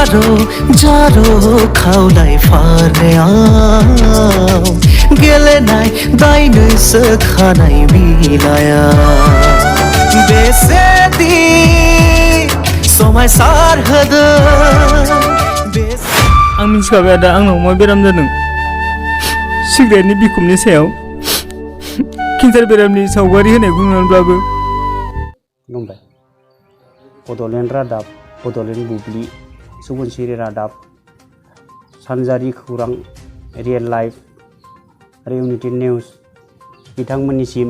जारो जारो खावलाय फारनायाव गेलेनाय दायनैसो खानाय बिलाया बेसेदि समायसार होदों आं मिथिखाबाय आदा आंनाव मा बेराम जादों सिगारेटनि बिखुमनि सायाव केन्सार बेरामनि सावगारि होनाय बुंनानैब्लाबो खुलुमबाय बड'लेण्ड रादाब बड'लेण्ड बुब्लि सुबुंसिरि रादाब सानजारि खौरां रियेल लाइफ आरो इउनिटि निउस बिथांमोननिसिम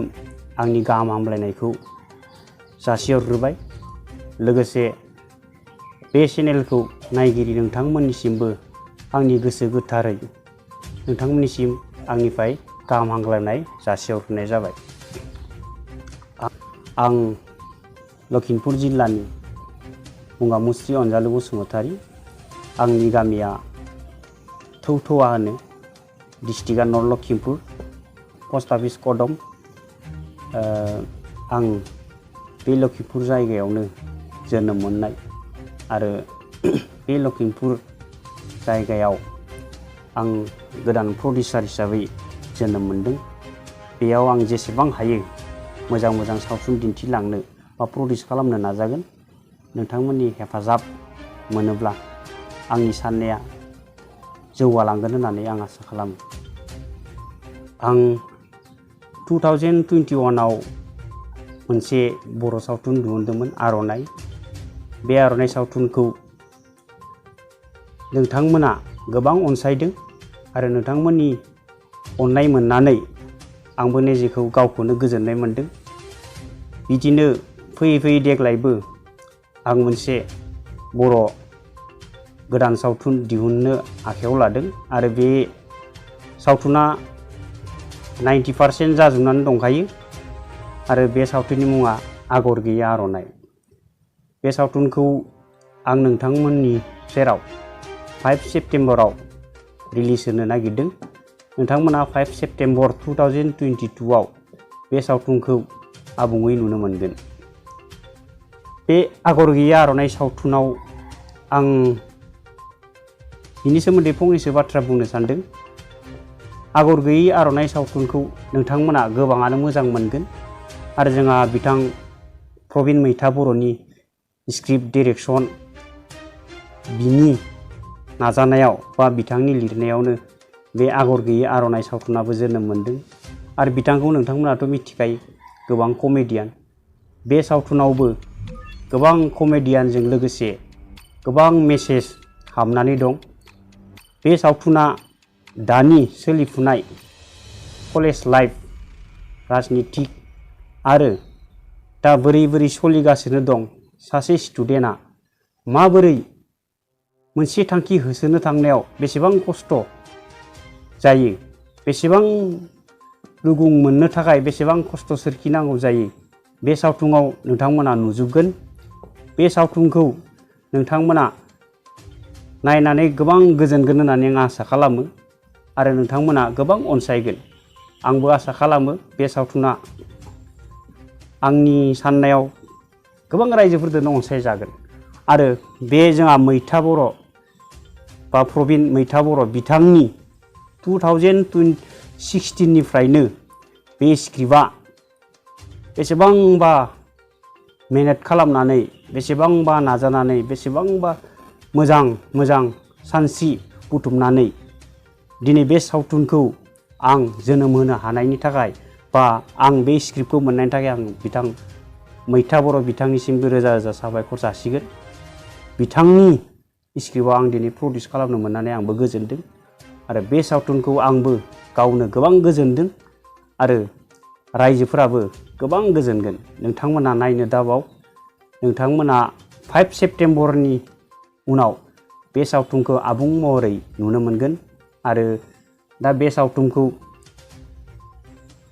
आंनि गाहाम हामलायनायखौ जासिहरग्रोबाय लोगोसे बे चेनेलखौ नायगिरि नोंथांमोननिसिमबो आंनि गोसो गोथारै नोंथांमोननिसिम आंनिफ्राय गाहाम हामलायनाय जासिहरनाय जाबाय। आं लखिमपुर जिल्लानि मुङा मुस्रि अनजालु बसुमतारी आंनि गामिया थौथौवा होनो डिस्ट्रिक्टआ नर्थ लखिमपुर पोस्ट अफिस कदम आं बे लखिमपुर जायगायावनो जोनोम मोननाय आरो बे लखिमपुर जायगायाव आं गोदान प्रडिउसार हिसाबै जोनोम मोनदों बेयाव आं जेसेबां हायो मोजां मोजां सावथुन दिन्थिलांनो बा प्रडिउस खालामनो नाजागोन नोंथांमोननि हेफाजाब मोनोब्ला आंनि साननाया जौगालांगोन होननानै आं आसा खालामो। आं 2021 आव मोनसे बर' सावथुन दिहुनदोंमोन आर'नाइ बे आर'नाइ सावथुनखौ नोंथांमोना गोबां अनसायदों आरो नोंथांमोननि अननाय मोननानै आंबो निजेखौ गावखौनो गोजोननाय मोनदों। बिदिनो फैयै फैयै देग्लायबो आं मोनसे बर' गोदान सावथुन दिहुननो आखायाव लादों आरो बे सावथुना 90% जाजोबनानै दंखायो आरो बे सावथुननि मुङा आगर गैया आर'नाइ। बे सावथुनखौ आं नोंथांमोननि सेराव 5 सेप्तेम्बराव रिलिज होनो नागिरदों। नोंथांमोना 5 सेप्तेम्बर 2022 आव बे सावथुनखौ आबुङै नुनो मोनगोन। बे आगर गैया आर'नाइ सावथुनाव आं बिनि सोमोन्दै फंनैसो बाथ्रा बुंनो सानदों। आगर गैयै आर'नाइ सावथुनखौ नोंथांमोना गोबाङानो मोजां मोनगोन आरो जोंहा बिथां प्रबिन मैथा बर'नि स्क्रिप्ट डाइरेक्सन बिनि नाजानायाव बा बिथांनि लिरनायावनो बे आगर गैयै आर'नाइ सावथुनाबो जोनोम मोनदों आरो बिथांखौ नोंथांमोनाथ' मिथिखायो गोबां कमेडियान बे सावथुनावबो गोबां कमेडियानजों लोगोसे गोबां मेसेज हाबनानै दं। बे सावथुना दानि सोलिफुनाय कलेज लाइफ राजनितिक आरो दा बोरै बोरै सोलिगासिनो दं सासे स्टुडेन्टआ माबोरै मोनसे थांखि होसोनो थांनायाव बेसेबां खस्थ' जायो बेसेबां रुगुं मोननो थाखाय बेसेबां खस्थ' सोरखिनांगौ जायो बे सावथुनाव नोंथांमोना नुजोबगोन। बे सावथुनखौ नोंथांमोना नायनानै गोबां गोजोनगोन होननानै आं आसा खालामो आरो नोंथांमोना गोबां अनसायगोन। आंबो आसा खालामो बे सावथुना आंनि साननायाव गोबां रायजोफोरजों अनसायजागोन आरो बे जोंहा मैथा बर' बा प्रबिन मैथा बर' बिथांनि 2016 निफ्रायनो बे स्क्रिप्टआ बेसेबांबा मेहनत खालामनानै बेसेबांबा नाजानानै बेसेबांबा मोजां मोजां सानस्रि बुथुमनानै दिनै बे सावथुनखौ आं जोनोम होनो हानायनि थाखाय बा आं बे स्क्रिप्टखौ मोननायनि थाखाय आं बिथां मैथा बर' बिथांनिसिमबो रोजा रोजा साबायखर जासिगोन। बिथांनि स्क्रिप्टआव आं दिनै प्रडिउस खालामनो मोननानै आंबो गोजोनदों आरो बे सावथुनखौ आंबो गावनो गोबां गोजोनदों आरो रायजोफोराबो गोबां गोजोनगोन। नोंथांमोना नायनो दाबाव नोंथांमोना 5 सेप्तेम्बरनि उनाव बे सावथुनखौ आबुं महरै नुनो मोनगोन आरो दा बे सावथुनखौ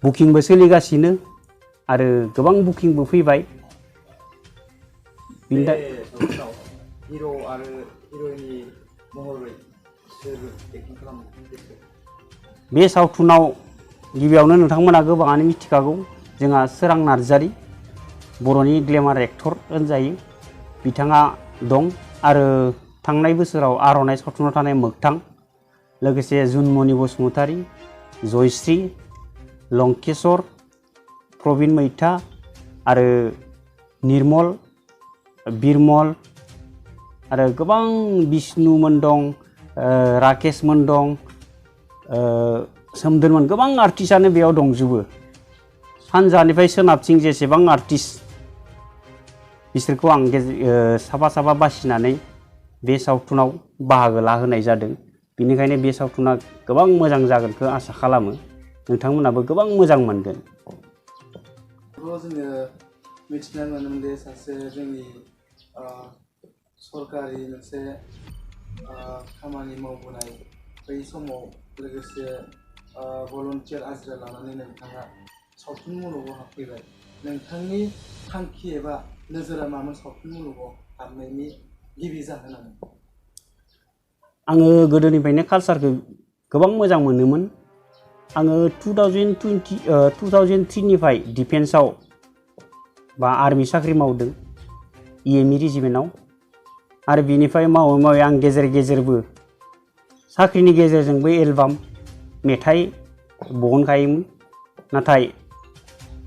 बुकिंबो सोलिगासिनो आरो गोबां बुकिंबो फैबाय। हिर' आरो हिर'इननि महरै सोर एक्टिं खालामो? बे सावथुनाव गिबियावनो नोंथांमोना गोबाङानो मिथिखागौ जोंहा सोरां नार्जारी बर'नि ग्लेमार एक्टर होनजायो बिथाङा दं आरो थांनाय बोसोराव आर'नाइ सावथुनाव थानाय मोगथां, लोगोसे जुनमनि बसुमतारी, जयश्री, लंकेश्वर, प्रबिन मैथा आरो निर्मल, बिरमल आरो गोबां बिष्णुमोन दं, राकेशमोन दं, सोमदोनमोन, गोबां आर्टिस्टआनो बेयाव दंजोबो। सानजानिफ्राय सोनाबथिं जेसेबां आर्टिस्ट बिसोरखौ आं साफा साफा बासिनानै बे सावथुनाव बाहागो लाहोनाय जादों। बेनिखायनो बे सावथुना गोबां मोजां जागोनखौ आसा खालामो। नोंथांमोनाबो गोबां मोजां मोनगोन। जोङो मिथिना मोनोमोन दे सासे जोंनि सरकारि मोनसे खामानि मावबोनाय बै समाव लोगोसे भलन्टियार आजिरा लानानै नोंथाङा सावथुन मुलुगाव हाबफैबाय। नोंथांनि थांखि एबा नोजोरा मामोन सावथुन मुलुगाव हाबनायनि गिबि जाहोनानो? आङो गोदोनिफ्रायनो कालचारखौ गोबां मोजां मोनोमोन। आङो 2003निफ्राय डिफेन्सआव बा आर्मि साख्रि मावदों EME रेजिमेन्टआव। आरो बिनिफ्राय मावै मावै आं गेजेर गेजेरबो साख्रिनि गेजेरजोंबो एलबाम मेथाइ बहनखायोमोन। नाथाय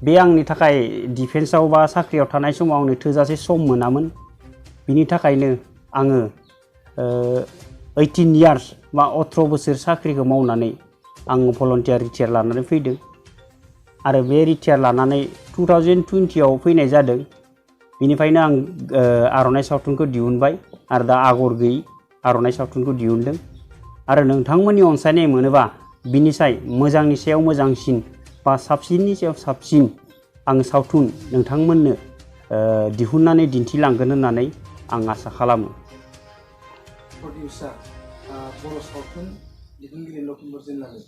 बे आंनि थाखाय डिफेन्सआव बा साख्रियाव थानाय समाव आंनो थोजासे सम मोनामोन। बिनि थाखायनो आङो 18 इयार्स बा 18 बोसोर साख्रिखौ मावनानै आं भलन्टियार रिटायार लानानै फैदों। आरो बे रिटायार लानानै 2020आव फैनाय जादों। बिनिफ्रायनो आं आर'नाइ सावथुनखौ दिहुनबाय आरो दा आगर गैयै आर'नाइ सावथुनखौ दिहुनदों। आरो नोंथांमोननि अनसायनाय मोनोबा बिनिसाय मोजांनि सायाव मोजांसिन बा साबसिननि सायाव साबसिन आं सावथुन नोंथांमोननो दिहुननानै दिन्थिलांगोन होननानै आं आसा खालामो। प्रडिउसार बर' सावथुन दिहुनगिरि लखिमपुर जिल्लानि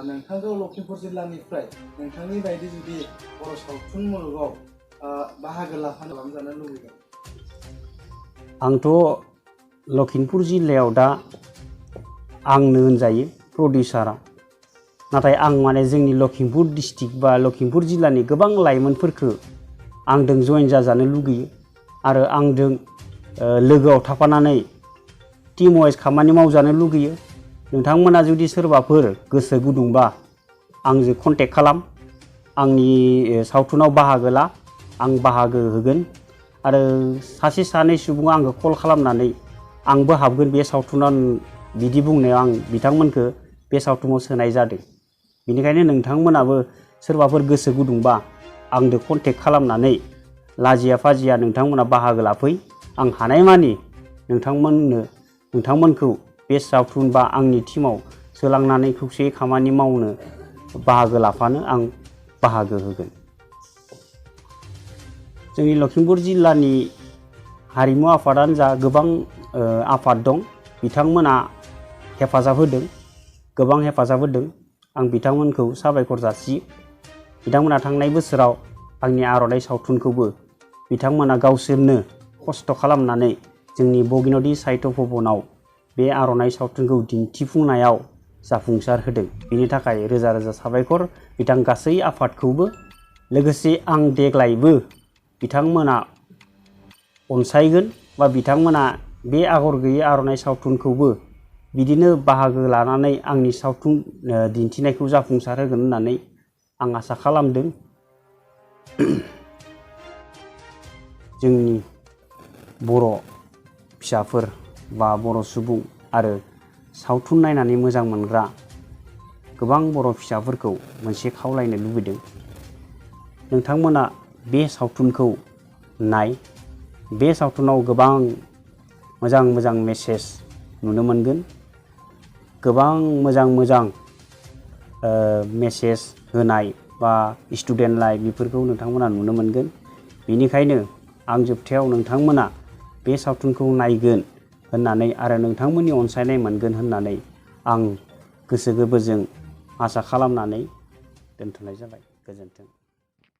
नोंथांखौ लखिमपुर जिल्लानिफ्राय नोंथांनि बायदि जुदि बर' सावथुन मुलुगाव बाहागो लाजानो लुबैदों? आंथ' लखिमपुर जिल्लायाव दा आंनो होनजायो प्रडिउसारा। नाथाय आं माने जोंनि लखिमपुर डिस्ट्रिक्ट बा लखिमपुर जिल्लानि गोबां लाइमोनफोरखौ आंजों जइन जाजानो लुगैयो आरो आंजों लोगोआव थाफानानै टीम वाइज खामानि मावजानो लुगैयो। नोंथांमोना जुदि सोरबाफोर गोसो गुदुंबा आंजों कन्टेक्ट खालाम, आंनि सावथुनाव बाहागो ला, आं बाहागो होगोन। आरो सासे सानै सुबुङा आंखौ कल खालामनानै आंबो हाबगोन बे सावथुनाव बिदि बुंनायाव आं बिथांमोनखौ बे सावथुनाव सोनाय जादों। बेनिखायनो नोंथांमोनाबो सोरबाफोर गोसो गुदुंबा आंजों कन्टेक्ट खालामनानै लाजिया फाजिया नोंथांमोना बाहागो लाफै। आं हानायमानि नोंथांमोनखौ बे सावथुन बा आंनि टीमाव सोलांनानै खौसेयै खामानि मावनो बाहागो लाफानो आं बाहागो होगोन। जोंनि लखिमपुर जिल्लानि हारिमु आफादानो जा गोबां आफाद दं, बिथांमोना हेफाजाब होदों, गोबां हेफाजाब होदों। आं बिथांमोनखौ साबायखर जासियो। बिथांमोना थांनाय बोसोराव आंनि आर'नाइ सावथुनखौबो बिथांमोना गावसोरनो खस्थ' खालामनानै जोंनि बगिनदि साहित्य भबनाव बे आर'नाइ सावथुनखौ दिन्थिफुंनायाव जाफुंसार होदों। बिनि थाखाय रोजा रोजा साबायखर बिथां गासै आफादखौबो। लोगोसे आं देग्लायबो बिथांमोना अनसायगोन बा बिथांमोना बे आगर गैयै आर'नाइ सावथुनखौबो बिदिनो बाहागो लानानै आंनि सावथुन दिन्थिनायखौ जाफुंसार होगोन होननानै आं आसा खालामदों। जोंनि बर' फिसाफोर बा बर' सुबुं आरो सावथुन नायनानै मोजां मोनग्रा गोबां बर' फिसाफोरखौ मोनसे खावलायनो लुबैदों। नोंथांमोना बे सावथुनखौ नाय। बे सावथुनाव गोबां मोजां मोजां मेसेज नुनो मोनगोन। गोबां मोजां मोजां मेसेज होनाय बा स्टुडेन्ट लाइफ बेफोरखौ नोंथांमोना नुनो मोनगोन। बेनिखायनो आं जोबथायाव नोंथांमोना बे सावथुनखौ नायगोन होननानै आरो नोंथांमोननि अनसायनाय मोनगोन होननानै आं गोसो गोरबोजों आसा खालामनानै दोनथ'नाय जाबाय। गोजोन्थों।